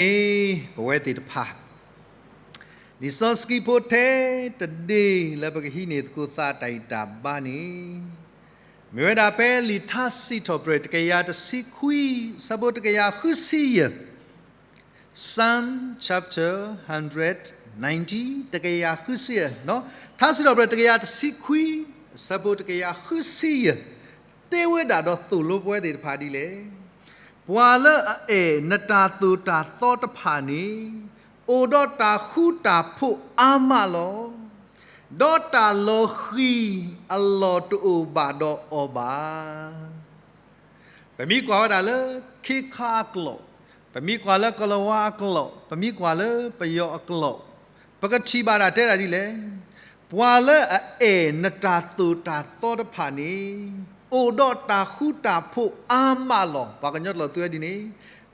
အ့ ပဝဲသ့ၣ်တဖၣ် လံာ်စီဆှံဖိထဲတဒ့လၢပကဟံးန့ၢ်သကိးသးတၢ်ဂံၢ်တၢ်ဘါန့ၣ် မ့ၢ်ဝဲဒၣ်ဖဲလံာ်ထါစံးထီၣ်ပတြၢၤတကယၤတဆံခွံ အဆၢဖိတကယၤဃုဆံယဲၢ် Psalm chapter one hundred ninety တကယၤဃုဆံယဲၢ်, ထါစံးထီၣ်ပတြၢၤတကယၤတဆံခွံ အဆၢဖိတကယၤဃုဆံယဲၢ် တဲဝဲဒၣ်ဒီးသိၣ်လိပဝဲသ့ၣ်တဖၣ်ဒ်လဲၣ်. ပှၤလၢအအဲၣ်နတၢ်သိၣ်တၢ်သီတဖၣ်န့ၣ် အိၣ်ဒီးတၢ်ဃူတၢ်ဖိးအါမးလီၤ. ဒီးတၢ်လီၤဃံၤအလီၢ်တအိၣ်ဘၣ်ဒီးအီၤဘၣ်. ပမ့ၢ်ကွၢ်ဝဲဒၣ်လၢခ့ခါအကျိာ်, ပမ့ၢ်ကွၢ်လၢကလၤဝါအကျိာ်, ပမ့ၢ်ကွၢ်လၢပယီၤအကျိာ်, ပကထံၣ်ဘၣ်ဒၣ်တဲဒၣ်ဒ်လဲၣ်. ပှၤလၢအအဲၣ်နတၢ်သိၣ်တၢ်သီတဖၣ်န့ၣ် အိၣ်ဒီးတၢ်ဃူတၢ်ဖိးအါမးလီၤ. ပှၤကညီတလီၤသူဝဲဒ်န့ၣ်,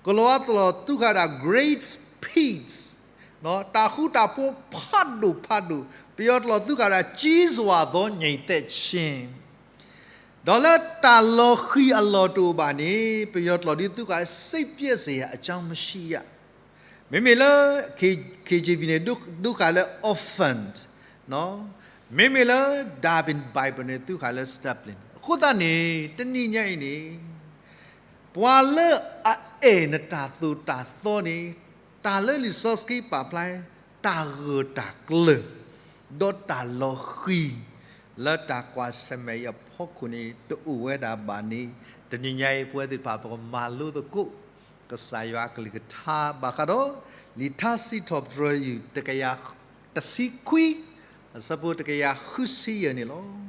ကလၤဝါတလီၤသူဃာ်ဒၣ် great peace, တၢ်ဃူတၢ်ဖိးဖးဒိၣ်ဖးဒိၣ်, ပယီၤတလီၤသူဃာ်ဒၣ် ကြီးစွာသောငြိမ်သက်ခြင်း ဒီးလၢတၢ်လီၤဃံၤအလီၢ်တအိၣ်ဘၣ်န့ၣ် ပယီၤတလီၤဒုးသူဃာ် စိတ်ပျက်စရာအကြောင်းမရှိရ. မ့မ့ၢ်လၢ K- KJV န့ၣ် ဒုးဃာ်လၢ orphaned, မ့မ့ၢ်လၢ Darby Bible န့ၣ် သူဃာ်လၢ Stapleton. အဃိသတးန့ၣ် တနံၤညါအံၤန့ၣ် ပှၤလၢအအဲၣ်နတၢ်သိၣ်တၢ်သီန့ၣ် တၢ်လၢလံာ်စီဆှံပာ်ဖျါ တၢ်ဂၢၢ်တၢ်ကျၢၤ ဒီးတၢ်လီၤဃံၤ လၢတၢ်ကွၢ်ဆၢၣ်မဲာ်အံၤအဖီခိၣ်န့ၣ် တအိၣ်ဝဲဒၣ်ဘၣ်န့ၣ် တနံၤညါအံၤပဝဲသ့ၣ်တဖၣ် ပကမၤလိသကိး ကစၢ်ယွၤအကလုၢ်ကထါ ဘၣ်ဃးဒီး လံာ်ထါစံးထီၣ်ပတြၢၤယုၢ် တကယၤတဆံခွံ အဆၢဖိတကယၤဃုဆံယဲၢ်န့ၣ်လီၤ.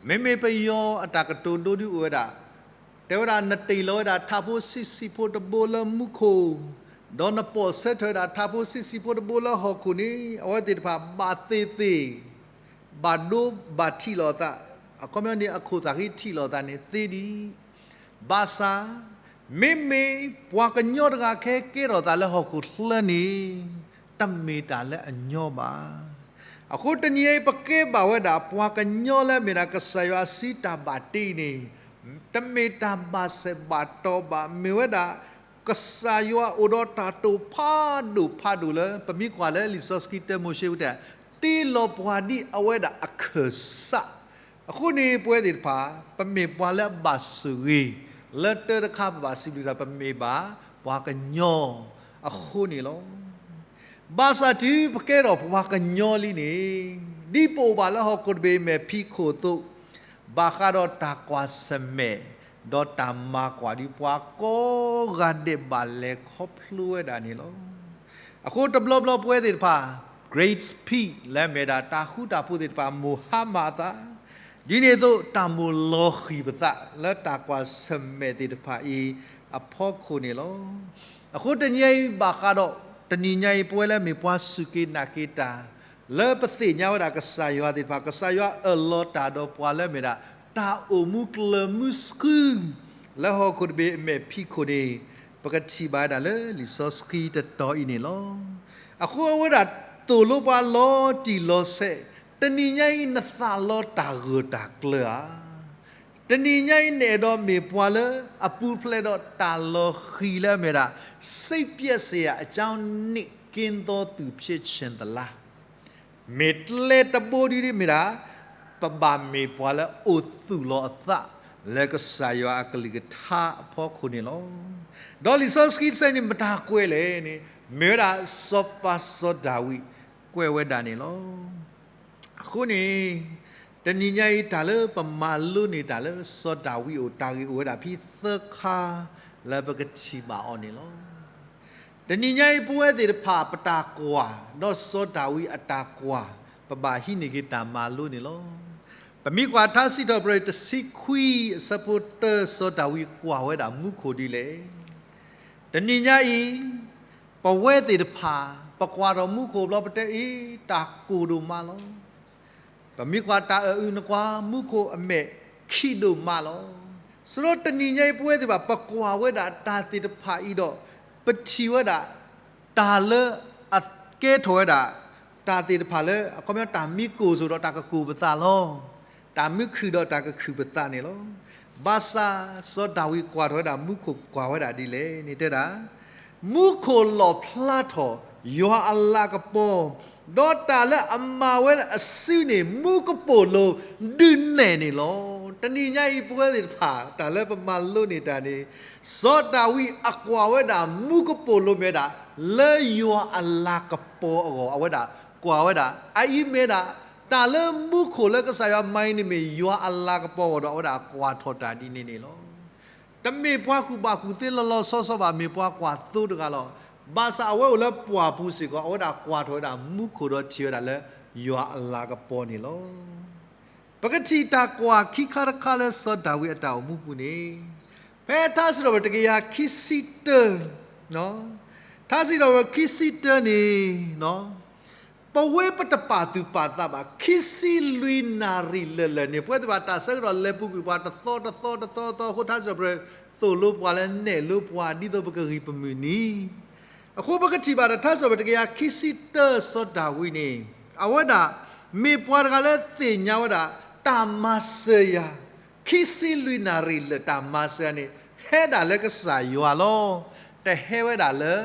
မ့မ့ၢ်ပယီၤအတၢ်ကတိၤဒိဒုအိၣ်ဝဲဒၣ်, တဲဝဲဒၣ် နတ့ၢ်လီၤဝဲဒၣ်ထးဖိဆံးဆံးဖိတဘိလၢမူခိၣ်, ဒီးနပိာ်ဆၢထၢၣ်ဝဲဒၣ်ထးဖိဆံးဆံးဖိတဘိလၢဟီၣ်ခိၣ်န့ၣ် အဝဲသ့ၣ်တဖၣ်ဘၣ်သ့ၣ်သ့ၣ်, ဘၣ်ဒိဘၣ်ထံးလိာ်သး, အခီပညီန့ၣ် အခိၣ်သးဃံထံၣ်လိာ်သးန့ၣ်သ့ဒံး ဘၣ်ဆၣ် မ့မ့ၢ်ပှၤကညီတဂၤခဲကဲထီၣ်သးလၢဟီၣ်ခိၣ်ချၢန့ၣ် တမ့ၢ်တၢ်လၢအညီဘၣ်. အဃိတနံၤအံၤ ပကဲဘၣ်ဝဲဒၣ် ပှၤကညီလၢအမ့ၢ်ဒၣ်ကစၢ်ယွၤအစုတၢ်ဘၣ်တ့န့ၣ် တမ့ၢ်တၢ်ဘၣ်စဲးဘၣ်တီၤဘၣ်. မ့ၢ်ဝဲဒၣ် ကစၢ်ယွၤအိၣ်ဒီးတၢ်တိာ်ဖးဒိၣ်ဖးဒိၣ်လၢ ပမ့ၢ်ကွၢ်လၢလံာ်စီဆှံတၢမိၤၡ့ဝဲတဲ တ့လီၤပှၤဒ်အဝဲဒၣ်အခၢၣ်စး အဃိန့ၣ် ပဝဲသ့ၣ်တဖၣ် ပမ့ၢ်ပှၤလၢအဘၣ်ဆိၣ်ဂ့ၤ လၢတၢ်တခါပဘၣ်စံးဘျုးစၢ် ပမ့ၢ်ဘၣ်ပှၤကညီအဃိန့ၣ်လီၤ. ဘၣ်ဆၣ်တုၤပကဲထီၣ်ပှၤကညီလံန့ၣ် ဒ်ပအိၣ်ဘၣ်လၢဟီၣ်ခိၣ်တဘ့ၣ်အမဲာ်ဖံးခိၣ်အသိး ဘၣ်ဃးဒီးတၢ်ကွၢ်ဆၢၣ်မဲာ် ဒီးတၢ်မၤကွၢ်ဒ်ပှၤကိးဂၤဒဲး ဘၣ်လဲၤခီဖျိဝဲဒၣ်န့ၣ်လီၤ. အဃိတဘျီဘျီပဝဲသ့ၣ်တဖၣ် great peace လၢအမ့ၢ်ဒၣ်တၢ်ဃူတၢ်ဖိးသ့ၣ်တဖၣ် မိၢ်ဟါမၢ်အသး, ဒ်န့ၣ်အသိး တၢ်မိၣ်လီၤဃံၤပသး လၢတၢ်ကွၢ်ဆၢၣ်မဲာ်သ့ၣ်တဖၣ်အံၤအဖီခိၣ်န့ၣ်လီၤ. အဃိတနံၤအံၤဘၣ်ဃးဒီး တနံၤညါအံၤ ပဝဲလၢမ့ၢ်ပှၤစူၢ်က့ၤနာ်က့ၤတၢ် လၢပသ့ၣ်ညါဝဲဒၣ်ကစၢ်ယွၤသ့ၣ်တဖၣ် ကစၢ်ယွၤအၢၣ်လီၤတၢ်ဒီးပှၤလၢအမ့ၢ်ဒၣ် တၢ်အိၣ်မူကျၢၤမူဆှု လၢဟီၣ်ခိၣ်တဘ့ၣ်အမဲာ်ဖံးခိၣ်န့ၣ် ပကထံၣ်ဘၣ်ဝဲဒၣ်လၢလံာ်စီဆှံတတီၤအံၤန့ၣ်လီၤ. အဃိအဝဲဒၣ်သိၣ်လိပှၤလီၤတံၢ်လီၤဆဲး, တနံၤညါအံၤနသးလီတၢ်ဂၢၢ်တၢ်ကျၢၤဧါ. တနံၤညါအံၤနအဲၣ်ဒိးမ့ၢ်ပှၤလၢအပူၤဖျဲးဒီးတၢ်လီၤဃံၤလၢအမ့ၢ်ဒၣ် စိတ်ပျက်စရာအကြောင်း န့ၢ်ကင်းသောသူဖြစ်ချင်သလား မ့ၢ်ကျဲတဘိဒ်န့ၣ်မ့ၢ်ဒၣ် ပဘၣ်မ့ၢ်ပှၤလၢအိၣ်သူၣ်လီၤအသး လၢကစၢ်ယွၤအကလုၢ်ကထါအဖီခိၣ်န့ၣ်လီၤ. ဒီးလံာ်စီဆှံတဆၢန့ၣ် မတၤကွဲးလဲၣ်န့ၣ် မ့ၢ်ဝဲဒၣ်စီၤပၤစီၤဒၤဝံး ကွဲးဝဲဒၣ်န့ၣ်လီၤ. အဃိန့ၣ် တနံၤညါအံၤတၢ်လၢပမၤလိန့ၢ်တၢ်လၢ စီၤဒၤဝံးအိၣ်တၢ်ဂ့ၢ်အိၣ်ဝဲဒၣ်ဖဲသၢခါ လၢပကထံၣ်ဘၣ်အီၤန့ၣ်လီၤ. တနံၤညါအံၤပဝဲသ့ၣ်တဖၣ် ပတၢ်ကွၢ် ဒီးစီၤဒၤဝံးအတၢ်ကွၢ် ပဘၣ်ဟံးန့ၢ်က့ၤတၢ်မၤလိန့ၣ်လီၤ. ပမ့ၢ်ကွၢ်ထါစံးထီၣ်ပတြၢၤတဆံခွံ အဆၢဖိတၢ စီၤဒၤဝံးကွၢ်ဝဲဒၣ်မူခိၣ်ဒ်လဲၣ်. တနံၤညါအံၤ ပဝဲသ့ၣ်တဖၣ် ပကွၢ်ထီၣ်မူခိၣ်ဘျီပတဲအ့ တၢ်ကိၢ်ဒိၣ်မးလီၤ. ပမ့ၢ်ကွၢ်တၢ်အၢၣ်အုး နကွၢ်မူခိၣ်အမဲာ်ခံးဒိၣ်မးလီၤ. စရီတနံၤညါအံၤ ပဝဲသ့ၣ်တဖၣ် ပကွၢ်ဝဲဒၣ်တၢ်သ့ၣ်တဖၣ်အံၤဒီး ပထံၣ်ဝဲဒၣ် တၢ်လၢအကဲထီၣ်ဝဲဒၣ် တၢ်သ့ၣ်တဖၣ်လၢ အခီပညီတၢ်မံကိၢ်စိဒီးတၢ်ကကိၢ်ပသးလီၤ. တၢ်မံခုၣ်ဒီးတၢ်ကခုၣ်ပသးန့ၣ်လီၤ. ဘၣ်ဆၣ်စီၤဒၤဝံးကွၢ်ထီၣ်ဝဲဒၣ်မူခိၣ်ကွၢ်ဝဲဒၣ်ဒ်လဲၣ်န့ၣ်တဲဒၣ် မူခိၣ်လီၣ်ဖျါထီၣ်ယွၤအလၤကပီၤ, ဒီးတၢ်လၢအမၤဝဲအစုန့ၣ် မူကပိာ်လိၤဒုးနဲၣ်န့ၣ်လီၤ. တနံၤညါအံၤ ပဝဲသ့ၣ်တဖၣ် တၢ်လၢပမၤလိန့ၢ်တၢ်န့ၣ်, စီၤဒၤဝံးအကွၢ်ဝဲဒၣ်မူကပိာ်လိၤမ့ၢ်ဝဲဒၣ် လၢယွၤအလၤကပီၤအဂီၢ် အဝဲဒၣ်ကွၢ်ဝဲဒၣ်, အအံၤမ့ၢ်ဒၣ် တၢ်လၢမူခိၣ်လၢကစၢ်ယွၤမၤအံၤန့ၣ်မ့ၢ်ယွၤအလၤကပီၤအဂီၢ်ဒီး အဝဲဒၣ်ကွၢ်ထီၣ်တၢ်ဒ်န့ၣ်န့ၣ်လီၤ. တမ့ၢ်ပှၤကူၣ်ဘၣ်ကူၣ်သ့လီၤလီၤဆီဆီဘၣ်, မ့ၢ်ပှၤကွၢ်သိတဂၤလီၤ. ဘၣ်ဆၣ်အဝဲအိၣ်လၢပှၢ်ပူၤစ့ၢ်ကီး အဝဲဒၣ်ကွၢ်ထီၣ်ဝဲဒၣ်မူခိၣ်ဒီးထံၣ်ဝဲဒၣ်လၢယွၤအလၤကပီၤန့ၣ်လီၤ. ပကထံၣ်တၢ်ကွၢ်ခံခါတခါလၢစီၤဒၤဝံးအတၢ်အိၣ်မူပူၤန့ၣ်, ဖဲထါစံးထီၣ်ပတြၢၤတကယၤခံဆံတၢ, ထါစံးထီၣ်ပတြၢၤခံဆံတၢန့ၣ် ပဝဲပတပာ်သူၣ်ပာ်သးဘၣ် ခံဆံလွံၢ်နၣ်ရံၣ်လၢာ်လၢာ်န့ၣ် ပဝဲသ့ၣ်တဖၣ်တၢ်ဆၢကတီၢ်လဲၤပူၤကွံာ်ပှၤတသီတသီတသီတသီအဃိ ထါစံးထီၣ်ပတြၢၤသိၣ်လိပှၤလၢနဲၣ်လိပှၤ ဒ်သိးပကဂံၢ်ပမုၢ်နံၤ အဃိပကထံၣ်ဘၣ်ဒီး ထါစံးထီၣ်ပတြၢၤတကယၤခံဆံတၢ စီၤဒၤဝံးန့ၣ် အဝဲဒၣ် မ့ၢ်ပှၤတဂၤလၢသ့ၣ်ညါဝဲဒၣ် တၢ်မၤစၢၤယၤ ခံဆံလွံၢ်နၣ်ရံၣ်လၢာ်တၢ်မၤစၢၤန့ၣ် ဟဲဒၣ်လၢကစၢ်ယွၤလီၤ. တဟဲဝဲဒၣ်လၢ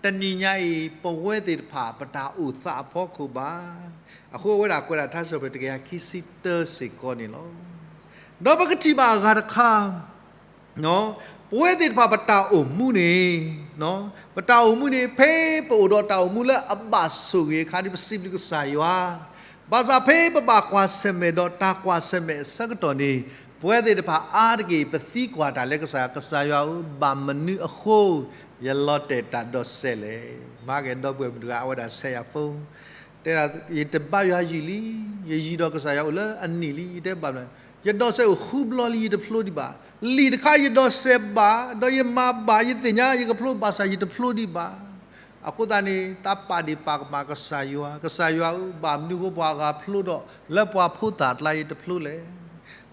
တနံၤညါအံၤ ပဝဲသ့ၣ်တဖၣ်ပတၢ်အိၣ်သးအဖီခိၣ်ဘၣ်. အဃိအဝဲဒၣ်ကွဲးဒၣ်ထါစံးထီၣ်ပတြၢၤတကယၤခံဆံတၢစ့ၢ်ကီးန့ၣ်လီၤ. ဒီးပကထံၣ်ဘၣ်အဂၤတခါ ပဝဲသ့ၣ်တဖၣ်ပတၢ်အိၣ်မူန့ၣ်, ပတၢ်အိၣ်မူန့ၣ် ဖဲပအိၣ်ဒီးတၢ်အိၣ်မူလၢအဘၣ်ဆိၣ်ဂ့ၤအခါန့ၣ် ပစံးဘျုးကစၢ်ယွၤ, ဘၣ်ဆၣ်ဖဲပဘၣ်ကွၢ်ဆၢၣ်မဲာ်ဒီးတၢ်ကွၢ်ဆၢၣ်မဲာ်အဆၢကတီၢ်န့ၣ် ပဝဲသ့ၣ်တဖၣ်အါတက့ၢ် ပသံကွၢ်တၢ်လၢကစၢ်ယွၤ, ကစၢ်ယွၤဧၢ, ဘၣ်မနုၤအဃိ ယလီၤတဲာ်တၢ်ဒီးစဲးလဲၣ်. မၤက့ၤဒီပုၢ်ဝဲၢ်မုၣ်တဂၤ အဝဲဒၣ်ဆဲးယၤဖိ တဲဒၣ် ယတဘါယွၤယံာ်လံ, ယယံာ်ဒီးကစၢ်ယွၤအိၣ်လၢအနံၣ်လံ, ယတဲဘၣ်မနုၤ, ယဒီးစဲးအိၣ်ဃုဘျီလံ ယတဖျိဒံးဘၣ်. လံာ်တခါယဒီးစဲးဘၣ်, ဒီးယမၤဘၣ်, ယသ့ၣ်ညါယကဖျိ ဘၣ်ဆၣ်ယတဖျိဒံးဘၣ်. အဃိသတးန့ၣ် သးပာ်ဒ့ၣ်ပာ်ကမၣ်ကစၢ်ယွၤ, ကစၢ်ယွၤဧၢ, ဘၣ်မနုၤအဃိပှၤအဂၤဖျိဒီး လၢပှၤဖိသၣ်အကျါယတဖျိလဲၣ်.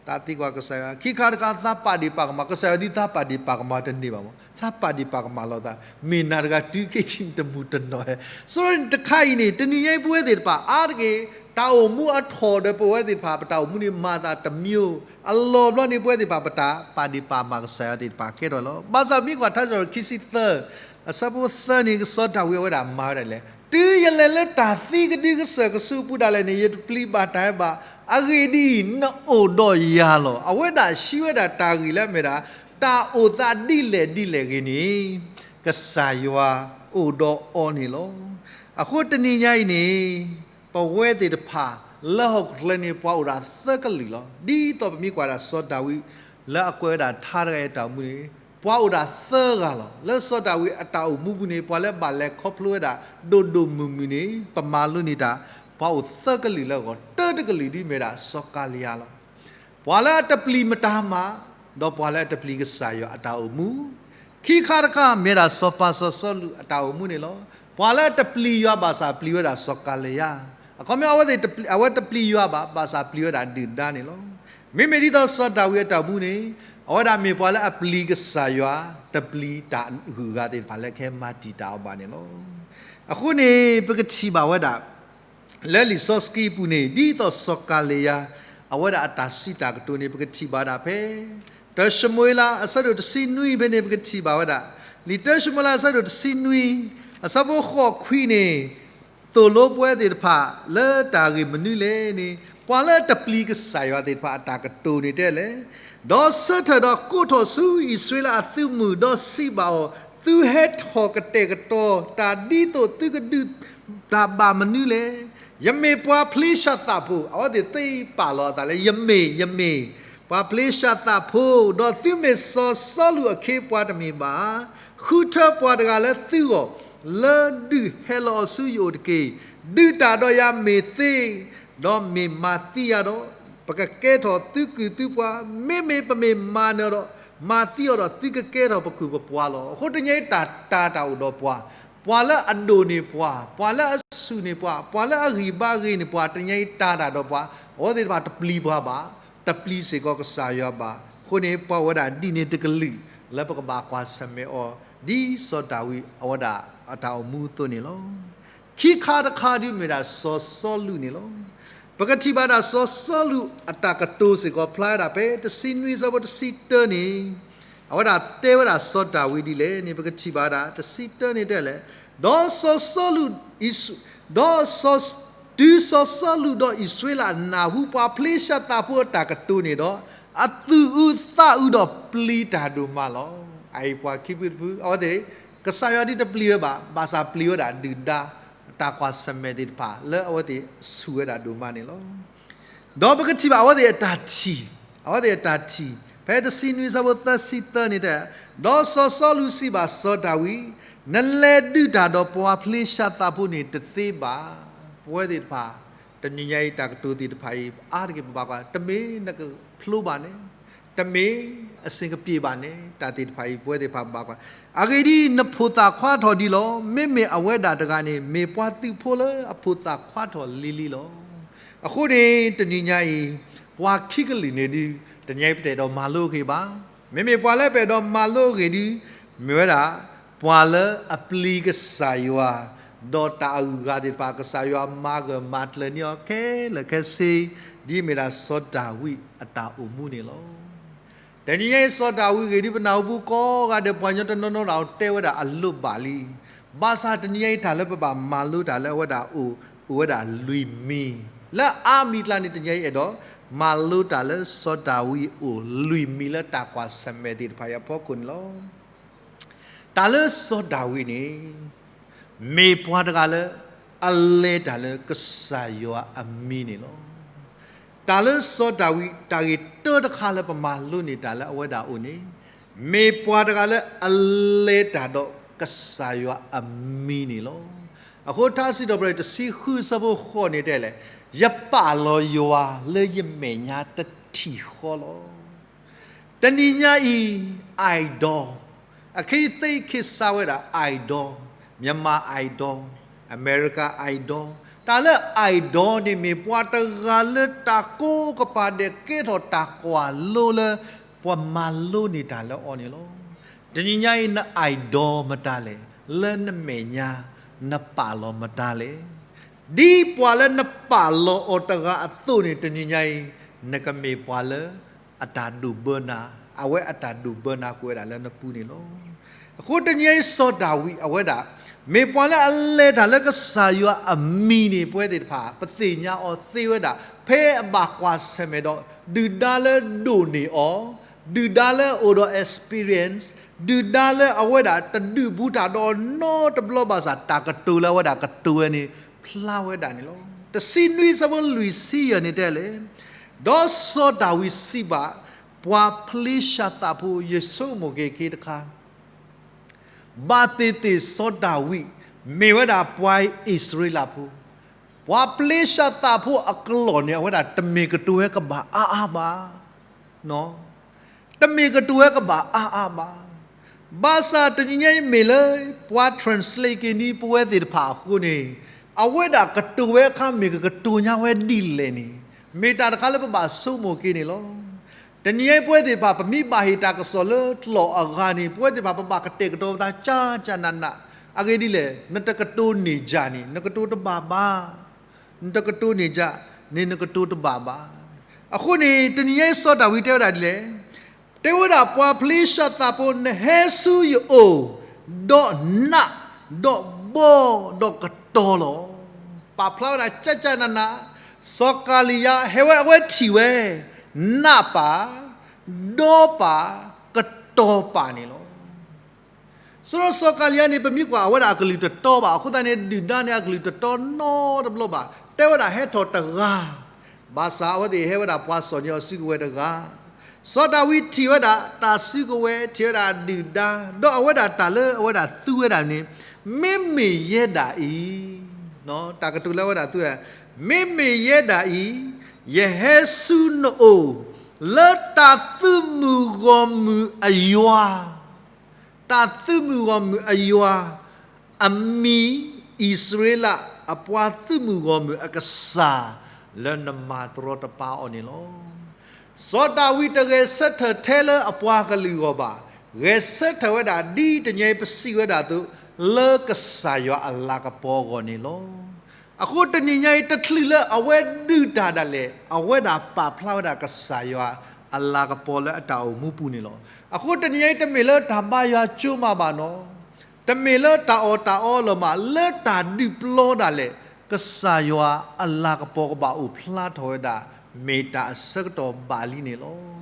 သးသံကွၢ်ကစၢ်ယွၤ, ခံခါတခါသးပာ်ဒ့ၣ်ပာ်ကမၣ်, ကစၢ်ယွၤဒ်သးပာ်ဒ့ၣ်ပာ်ကမၣ်တန့ၢ်ဘၣ်မး, သးပာ်ဒ့ၣ်ပာ်ကမၣ်လီၤသး, မ့ၢ်နၤတဂၤတုၤခဲဆ့န့ၣ်တမုာ်တနီၣ်ဧါ. ဆိတခါအံၤန့ၣ် တနံၤညါအံၤပဝဲသ့ၣ်တဖၣ် အါတက့ၢ် တၢ်အိၣ်မူအထီၣ်ဒီးပဝဲသ့ၣ်တဖၣ် ပတၢ်အိၣ်မူန့ၣ် မၤသးတမံၤ, အလီၢ်ဘျီန့ၣ် ပဝဲသ့ၣ်တဖၣ် ပတၢ်ပာ်ဒ့ၣ်ပာ်ကမၣ်ကစၢ်ယွၤသ့ၣ်တဖၣ်ကဲထီၣ်လီၤ. ဘၣ်ဆၣ်မ့ၢ်ကွၢ်ထါစံးထီၣ်ခံဆံသၢ အဆၢဖိသၢန့ၣ် စီၤဒၤဝံးအဝဲဒၣ်မၤဝဲဒၣ်လဲၣ်, တုၤယလဲၤလၢတၢ်သံကဒုကစၢၢ်ကဆူးအပူၤဒၣ်လဲာ်န့ၣ် ယတပျံၤဘၣ်တၢ်အၢဘၣ်. အဂ့ၢ်ဒ်အံၤ, နအိၣ်ဒီးယၤလီၤ. အဝဲဒၣ်ဟံးဝဲဒၣ်တၢ်ဂ့ၢ်လၢအမ့ၢ်ဒၣ် တၢ်အိၣ်သးဒ်လဲၣ်ဒ်လဲၣ်ဂ့ၤန့ၣ် ကစၢ်ယွၤအိၣ်ဒီးအီၤန့ၣ်လီၤ. အဃိတနံၤညါအံၤန့ၣ် ပဝဲသ့ၣ်တဖၣ် လၢဟီၣ်ခိၣ်ချၢန့ၣ် ပှၤအိၣ်ဒၣ်သၢကလုာ်လီၤ. ဒ်သိးပမ့ၢ်ကွၢ်ဒၣ်စီၤဒၤဝံး လၢအကွဲးဝဲဒၣ်ထါတဂၤအံၤအတၢ်အိၣ်မူန့ၣ် ပှၤအိၣ်ဒၣ်သၢဂၤလီၤ. လၢစီၤဒၤဝံးအတၢ်အိၣ်မူပူၤန့ၣ် ပှၤလၢဘၣ်လဲၤခီဖျိဝဲဒၣ် ဒိၣ်ဒိၣ်မုၢ်မုၢ်န့ၣ် ပမၤလိန့ၢ်တၢ် ပှၤအိၣ်သၢကလုာ်လၢအဂီၢ်, တၢတကလုာ်ဒ်မ့ၢ်ဒၣ်စီၤကၤလံယၤလီၤ. ပှၤလၢအတပျံၤမတၤမး, ဒီးပှၤလၢအတပျံၤကစၢ်ယွၤအတၢ်အိၣ်မူ, ခံခါတခါ မ့ၢ်ဒၣ်စီၤပၤစီၤစီလူးအတၢ်အိၣ်မူန့ၣ်လီၤ. ပှၤလၢအတပျံၤယွၤဘၣ်ဆၣ်ပျံၤဝဲဒၣ်စီၤကၤလံယၤ, အခီပညီအဝဲသ့ၣ်တပျံၤ, အဝဲတပျံၤယွၤဘၣ်, ဘၣ်ဆၣ်ပျံၤဝဲဒၣ်ဒုၣ်ဒါန့ၣ်လီၤ. မ့မ့ၢ်ဒ်သိးစီၤဒၤဝံးအတၢ်အိၣ်မူန့ၣ် အဝဲဒၣ်မ့ၢ်ပှၤလၢအပျံၤကစၢ်ယွၤ, တပျံၤတၢ်ဂုၤအဂၤသ့ၣ်တဖၣ်လၢကဟဲမၤတံာ်တာ်အီၤဘၣ်န့ၣ်လီၤ. အဃိန့ၣ် ပကထံၣ်ဘၣ်ဝဲဒၣ် လၢလံာ်စီဆှံအပူၤန့ၣ် ဒ်သိးစီၤကၤလံယၤ အဝဲဒၣ်အတၢ်စံးတၢ်ကတိၤန့ၣ် ပကထံၣ်ဘၣ်ဒၣ်ဖဲ တၢၡမူၤအ့လး အဆၢဒိၣ်တဆံနွံဖဲန့ၣ် ပကထံၣ်ဘၣ်ဝဲဒၣ်, လံာ်တၢၡမူၤအ့လး အဆၢဒိၣ်တဆံနွံ အဆၢဖိဃိးခွံန့ၣ် သိၣ်လိပဝဲသ့ၣ်တဖၣ် လၢတၢ်ဂ့ၢ်မနုၤလဲၣ်န့ၣ် ပှၤလၢတပျံၤကစၢ်ယွၤသ့ၣ်တဖၣ်အတၢ်ကတိၤန့ၣ်တဲလဲၣ်, ဒီးဆၢထၢၣ်ဒီးကိးထီၣ်ဆူအံၣ်စရ့လးအသုးမုၢ် ဒီးစံးဘၣ်အီၤ, သုဟဲထီၣ်ကတဲာ်ကတီၤတၢ်ဒ်သိးသုကဒုးတၢ်ဘၣ်မနုၤလဲၣ်. ယမ့ၢ်ပှၤဖလ့ၡသးဖိ, အဝဲသ့ၣ်သ့ပာ်လီၤအသးလၢ ယမ့ၢ်, ယမ့ၢ် ပှၤဖလ့ၡသးဖိ, ဒီးသုမ့ၢ်စီၤစီလူးအခ့အပှၤတမ့ၢ်ဘၣ်. ဃုထၢပှၤတဂၤလၢသုဂီၢ်, လၢဒုးဟဲလီၤအီၤဆူယအိၣ်တက့ၢ်. ဒုးတၢ်ဒီးယၤမ့ၢ်သ့, ဒီးမ့ၢ်မၤသံယၤဒီး, ပကကဲထီၣ်သုကုၢ်သုပှၤ, မ့မ့ၢ်ပမ့ၢ်မၤနၢၤဒီး မၤသံအီၤဒီး သုကကဲထီၣ်ပကုၢ်ပပှၤလီၤ. အဃိတနံၤအံၤတၢ်တာ်တၢ်အိၣ်ဒီးပှၤ, ပှၤလၢအဒိၣ်န့ၢ်ပှၤ, ပှၤလၢအဆူၣ်န့ၢ်ပှၤ, ပှၤလၢအဂံၢ်ဘါဂ့ၤန့ၢ်ပှၤ, တနံၤအံၤတၢ်တာ်ဒီးပှၤ, အဝဲသ့ၣ်တဖၣ်တပျံၤပှၤဘၣ်, တပျံၤစ့ၢ်ကီးကစၢ်ယွၤဘၣ်. အဃိန့ၣ် ပှၤဝဲဒၣ်ဒ်န့ၣ်တကလုာ် လၢပကဘၣ်ကွၢ်ဆၢၣ်မဲာ်အီၤ ဒ်စီၤဒၤဝံးအဝဲဒၣ်အတၢ်အိၣ်မူအသိးန့ၣ်လီၤ. ခံခါတခါဒုးမ့ၢ်ဒၣ် စီၤစီလူးန့ၣ်လီၤ. ပကထံၣ်ဘၣ်ဒၣ်စီၤစီလူးအတၢ်ကတိၤစ့ၢ်ကီးဖျါဝဲဒၣ်ဖဲ တဆံနွံ အဆၢဖိတဆံတၢန့ၣ်, အဝဲဒၣ်တဲဝဲဒၣ်စီၤဒၤဝံးဒ်လဲၣ်န့ၣ် ပကထံၣ်ဘၣ်ဝဲဒၣ် တဆံတၢန့ၣ်တဲလဲၣ်, ဒီးစီၤစီလူး, ဒီးစီၤ, တုၤစီၤစီလူးဒီးအံၣ်စရ့လးနၢ်ဟူပှၤဖလ့ၡသးဖိအတၢ်ကတိၤန့ၣ်ဒီး, အသူၣ်အုးသးအုးဒီးပျံၤတၢ်ဒိၣ်မးလီၤ. အအံၤပှၤခံဖုတဖု အဝဲသ့ၣ် ကစၢ်ယွၤဒ်တပျံၤဝဲဘၣ်, ဘၣ်ဆၣ်ပျံၤဝဲဒၣ်ဒုၣ်ဒါ တၢ်ကွၢ်ဆၢၣ်မဲာ်သ့ၣ်တဖၣ် လၢအဝဲသ့ၣ်ဆူၣ်ဝဲဒၣ်ဒိၣ်မးန့ၣ်လီၤ. ဒီးပကထံၣ်ဘၣ်အဝဲသ့ၣ်အတၢ်ထံၣ်, အဝဲသ့ၣ်အတၢ်ထံၣ်, ဖဲတဆံနွံဆၢဖိသၢဆံသၢန့ၣ်တဲ, ဒီးစီၤစီလူးစံးဘၣ်စီၤဒၤဝံး, နလဲၤဒုးတၢ်ဒီးပှၤဖလ့ၡသးဖိန့ၣ်တသ့ဘၣ်. ပဝဲသ့ၣ်တဖၣ် တနံၤညါအံၤတၢ်ကတိၤသ့ၣ်တဖၣ်အံၤ အါတက့ၢ်ပဘၣ်ကွၢ်, တမ့ၢ်နကဖျိဘၣ်န့ၣ်, တမ့ၢ်အဆင်ကပျ့ၤဘၣ်န့ၣ် တၢ်သ့ၣ်တဖၣ်အံၤ ပဝဲသ့ၣ်တဖၣ်ဘၣ်ကွၢ်. အဂ့ၢ်ဒ်အံၤ, နဖိသၣ်ခွါထီၣ်ဒံးလီၤ. မ့မ့ၢ်အဝဲဒၣ်တဂၤန့ၣ် မ့ၢ်ပှၤသုးဖိလၢအဖိသၣ်ခွါထီၣ်လံၤလံၤလီၤ. အဃိန့ၣ် တနံၤညါအံၤ ပှၤခံကလုာ်န့ၣ်ဒုး တနံၤညါအံၤပတအဲၣ်ဒိးမၤလိက့ၤဘၣ်. မ့မ့ၢ်ပှၤလၢပအဲၣ်ဒိးမၤလိအဂ့ၢ်ဒုး မ့ၢ်ဝဲဒၣ် ပှၤလၢအပျံၤကစၢ်ယွၤ, ဒီးတၢ်အဂုၤအဂၤသ့ၣ်တဖၣ် ကစၢ်ယွၤမၤဂၢၢ်မၤကျၢၤန့ၢ်အီၤခဲလၢာ်ခဲဆ့, ဒ်အမ့ၢ်ဒၣ်စီၤဒၤဝံးအတၢ်အိၣ်မူန့ၣ်လီၤ. တနံၤညါအံၤ စီၤဒၤဝံးအဂ့ၢ်ဒုး ပနၢ်ဟူပူၤကိးဂၤဒဲး ပှၤကညီတနီၤနီၤဒၣ်အိၣ်တဲဝဲဒၣ်အလိၣ်ဘၣ်လံ. ဘၣ်ဆၣ်တနံၤညါအံၤ တၢ်လၢပဘၣ်မၤလိတၢ်လၢအဝဲဒၣ်အိၣ်, အိၣ်ဝဲဒၣ်လွံၢ်မံၤ, လၢအါမံၤကျါန့ၣ် တနံၤညါအံၤအဲၣ်ဒိး မၤလိတၢ်လၢစီၤဒၤဝံးအိၣ်လွံၢ်မံၤလၢတၢ်ကွၢ်ဆၢၣ်မဲာ်သ့ၣ်တဖၣ်အံၤအဖီခိၣ်န့ၣ်လီၤ. တၢ်လၢစီၤဒၤဝံးန့ၣ် မ့ၢ်ပှၤတဂၤလၢ အလဲၤတၢ်လၢကစၢ်ယွၤအမံၤန့ၣ်လီၤ. တၢ်လၢစီၤဒၤဝံး တၢ်ဂ့ၢ်တၢတခါလၢပမၤလိန့ၢ်တၢ်လၢအဝဲဒၣ်အအိၣ်န့ၣ်, မ့ၢ်ပှၤတဂၤလၢအလဲၤတၢ်ဒီးကစၢ်ယွၤအမံၤန့ၣ်လီၤ. အဃိထါစံးထီၣ်ပတြၢၤတဆံဃုဆၢဖိဃိးန့ၣ်တဲလဲၣ်, ယပာ်လီၤယွၤလၢယမဲာ်ညါတထံၣ်ဃီလီၤ. တနံၤညါအံၤ idol, အခဲအံၤသ့ခ့စါဝဲဒၣ် idol, Myanmar Idol, America Idol, တၢ်လၢ idol န့ၣ် မ့ၢ်ပှၤတဂၤလၢတၢ်ကိးကပၤဒဲးကဲထီၣ်တၢ်ကွၢ်လိလၢ ပှၤမၤလိန့ၢ်တၢ်လၢအီၤန့ၣ်လီၤ. တနံၤညါအံၤ န idol မတၤလဲၣ်, လၢနမဲာ်ညါ နပာ်လီၤမတၤလဲၣ်. ဒ်ပှၤလၢနပာ်လီၤအီၤတဂၤအသိးန့ၣ် တနံၤညါအံၤ နကမ့ၢ်ပှၤလၢ အတၢ်ဒိးဘၢနၤ, အဝဲအတၢ်ဒိးဘၢနၤကွံာ်ဝဲဒၣ်လၢနပူၤန့ၣ်လီၤ. အဃိတနံၤညါအံၤ စီၤဒၤဝံးအဝဲဒၣ် မ့ၢ်ပှၤလၢအလဲၤတၢ်လၢကစၢ်ယွၤအမံၤန့ၣ် ပဝဲသ့ၣ်တဖၣ် ပသ့ၣ်ညါအီၤသ့ဝဲဒၣ် ဖဲအဘၣ်ကွၢ်ဆၢၣ်မဲာ်ဒီး ဒုၣ်ဒါလၢဒိၣ်န့ၢ်အီၤ, ဒုၣ်ဒါလၢအိၣ်ဒီး experience, ဒုၣ်ဒါလၢအဝဲဒၣ်တဒုးဘူးတၢ်ဒီးနီတဘျီဘၣ်ဆၣ် တၢ်ကတိၤလၢအဝဲဒၣ်ကတိၤဝဲန့ၣ် ဖျါဝဲဒၣ်န့ၣ်လီၤ. တဆံနွံဆၢဖိလွံၢ်ဆံယဲၢ်န့ၣ်တဲလဲၣ်, ဒီးစီၤဒၤဝံးစံးဘၣ် ပှၤဖလ့ၡသးဖိ, ယဆိကမိၣ်က့ၤက့ၤတခါ, ဘၣ်သ့ၣ်သ့ၣ်စီၤဒၤဝံး မ့ၢ်ဝဲဒၣ်ပှၤအံၣ်စရ့လးဖိ, ပှၤဖလ့ၡသးဖိအကျိာ်န့ၣ် အဝဲဒၣ်တမ့ၢ်ကတိၤဝဲကဘၣ်အါအါဘၣ်. တမ့ၢ်ကတိၤဝဲကဘၣ်အါအါဘၣ်. ဘၣ်ဆၣ်တနံၤညါအံၤမ့ၢ်လၢ ပှၤ translate က့ၤန့ၢ်ပဝဲသ့ၣ်တဖၣ်အဃိန့ၣ်, အဝဲဒၣ်ကတိၤဝဲအခါမ့ၢ်ကကတိၤညါဝဲဒ်လဲၣ်န့ၣ်, မ့ၢ်တၢ်တခါလၢပဘၣ်ဆိကမိၣ်က့ၤန့ၣ်လီၤ. တနံၤညါအံၤပဝဲသ့ၣ်တဖၣ် ပမ့ၢ်ဘၣ်ဟ့ၣ်တၢ်ကစီၣ်လၢကျိာ်အဂၤန့ၣ် ပဝဲသ့ၣ်တဖၣ် ပဘၣ်ကတဲာ်ကတီၤပသးကၠးကၠးနးနး, အဂ့ၢ်ဒ်လဲၣ်, နတကတိၤန့ၢ်ယၤန့ၣ် နကတိၤတဘၣ်ဘၣ်. နတကတိၤန့ၢ်ယၤန့ၣ် နကတိၤတဘၣ်ဘၣ်. အဃိန့ၣ် တနံၤညါအံၤစီၤဒၤဝံးတဲဝဲဒၣ်ဒ်လဲၣ်, တဲဝဲဒၣ်ပှၤဖလ့ၡသးဖိ နဟဲဆူယအိၣ်, ဒီးနး, ဒီးဘီ, ဒီးကတီၤလီၤ. ပာ်ဖျါဝဲဒၣ်ကၠးကၠးနးနး, စီၤကၤလံယါ ဟဲဝဲအဝဲထံၣ်ဝဲ, နးပာ်, ဒီးပာ်, ကတီၤပာ်န့ၣ်လီၤ. စီၤစီၤကၤလံယါန့ၣ် ပမ့ၢ်ကွၢ်အဝဲဒၣ်အကလုၢ်တတီဘၣ်. အဃိသတးန့ၣ် ဒုၣ်ဒါန့ၣ်အကလုၢ်တတီနီတဘျီဘၣ်. တဲဝဲဒၣ်ဟဲထီၣ်တဂၤ, ဘၣ်ဆၣ်အဝဲသ့ၣ်ဟဲဝဲဒၣ်ပှၤစီၤန့ၢ်အီၤစုကဝဲၤတဂၤ. စီၤဒၤဝံးထံၣ်ဝဲဒၣ်တၢ်စုကဝဲၤ, ထံၣ်ဝဲဒၣ်ဒုၣ်ဒါ, ဒီးအဝဲဒၣ်တၢ်လၢအဝဲဒၣ်သူဝဲဒၣ်န့ၣ်, မ့မ့ၢ်ယဲဒၣ်အံၤ, တၢ်ကတိၤလၢအဝဲဒၣ်သူဝဲဒၣ်, မ့မ့ၢ်ယဲဒၣ်အံၤ, ယဟဲဆူနအိၣ်, လၢတၢ်သုးမုၢ်ဂီၢ်မုၢ်အယွၤ, တၢ်သုးမုၢ်ဂီၢ်မုၢ်အယွၤ, အမံၤအံၣ်စရ့လးအပှၤသုးမုၢ်ဂီၢ်မုၢ်အကစၢ်, လၢနမၤတရီတပါအီၤန့ၣ်လီၤ. စီၤဒၤဝံးတဂဲၤဆၢထၢၣ်ထဲလၢအပှၤကလုာ်အဂီၢ်ဘၣ်. ဂဲၤဆၢထၢၣ်ဝဲဒၣ်ဒ်တနံၤအံၤပစံးဝဲဒၣ်အသိး, လၢကစၢ်ယွၤအလၤကပီၤအဂီၢ်န့ၣ်လီၤ. အဃိတနံၤညါအံၤ တချုးလၢအဝဲဒုးတၢ်ဒၣ်လဲာ် အဝဲဒၣ်ပာ်ဖျါဝဲဒၣ်ကစၢ်ယွၤ အလၤကပီၤလၢအတၢ်အိၣ်မူပူၤန့ၣ်လီၤ. အဃိတနံၤအံၤ တမ့ၢ်လၢတၢ်ဘါယွၤကၠိမးဘၣ်နီၤ, တမ့ၢ်လၢတၢ်အီၣ်တၢ်အီလၢၤမး, လၢတၢ်ဒုးပျီဒၣ်လဲာ် ကစၢ်ယွၤအလၤကပီၤကဘၣ်အိၣ်ဖျါထီၣ်ဝဲဒၣ် မ့ၢ်တၢ်အဆၢကတီၢ်ဘၣ်လံန့ၣ်လီၤ.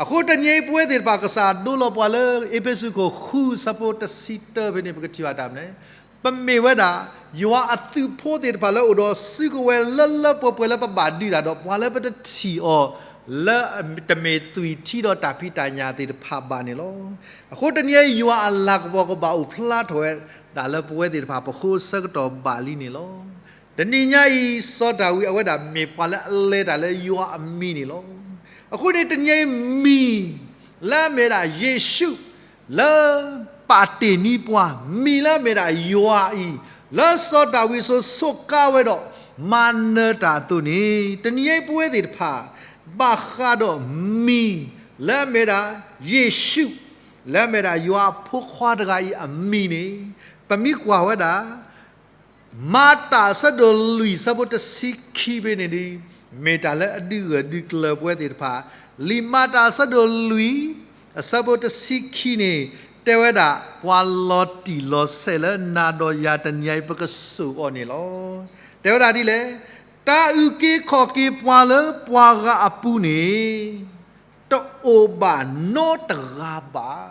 အဃိတနံၤအံၤ ပဝဲသ့ၣ်တဖၣ် ကစၢ်ဒိလီၤပှၤလၢ အ့းဖ့းစူးခိၣ်ဃု အဆၢဖိတဆံတၢဖဲန့ၣ် ပကထံၣ်ဘၣ်တၢ်မနုၤလဲၣ်, ပမ့ၢ်ဝဲဒၣ် ယွၤအသုးဖိသ့ၣ်တဖၣ်လၢအိၣ်ဒီးစုကဝဲၤလၢလၢပှဲၤပှဲၤလၢပဘၣ်ဒုးတၢ်ဒီး ပှၤလၢပတထံၣ်အီၤ လၢတမ့ၢ်သွံၣ်ထံဒီးတၢ်ဖံးတၢ်ညၣ်သ့ၣ်တဖၣ်ဘၣ်န့ၣ်လီၤ. အဃိတနံၤအံၤ ယွၤအလၤကပီၤကဘၣ်အိၣ်ဖျါထီၣ်ဝဲဒၣ်လၢပဝဲသ့ၣ်တဖၣ် ပဃိအဆၢကတီၢ်ဘၣ်လံန့ၣ်လီၤ. တနံၤညါအံၤ စီၤဒၤဝံးအဝဲဒၣ်မ့ၢ်ပှၤလၢအလဲၤတၢ်လၢယွၤအမံၤန့ၣ်လီၤ. အဃိန့ၣ်တနံၤအံၤမံၤ လၢအမ့ၢ်ဒၣ်ယ့ၣ်ၡူး လၢပာ်တ့ၢ်န့ၢ်ပှၤ မံၤလၢအမ့ၢ်ဒၣ်ယွၤအံၤ လၢစီၤဒၤဝံးစိစိးကါဝဲဒီး မၤနၢၤတၢ်အသိးန့ၣ် တနံၤညါအံၤပဝဲသ့ၣ်တဖၣ် ဘၣ်ဃးဒီးမံၤ လၢအမ့ၢ်ဒၣ်ယ့ၣ်ၡူး လၢအမ့ၢ်ဒၣ်ယွၤအဖိခွါတဂၤအံၤအမံၤန့ၣ် ပမ့ၢ်ကွၢ်ဝဲဒၣ် မၤတၢ်အဆၢဒိၣ်လွံၢ် အဆၢဖိတဆံခံဖဲန့ၣ်ဒီး မ့ၢ်တၢ်လၢအဒုးဂၢၢ်ဒုးကျၢၤပဝဲသ့ၣ်တဖၣ်, လံာ်မၤတၢ်အဆၢဒိၣ်လွံၢ် အဆၢဖိတဆံခံန့ၣ် တဲဝဲဒၣ် ပှၤလီၤတံၢ်လီၤဆဲးလၢနၤဒီးယၤတနံၤအံၤ ပကစိာ်အီၤန့ၣ်လီၤ. တဲဝဲဒၣ်ဒ်လဲၣ်, တၢ်အုၣ်က့ၤခီၣ်က့ၤပှၤလၢပှၤဂၤအပူၤန့ၣ် တအိၣ်ဘၣ်နီတဂၤဘၣ်.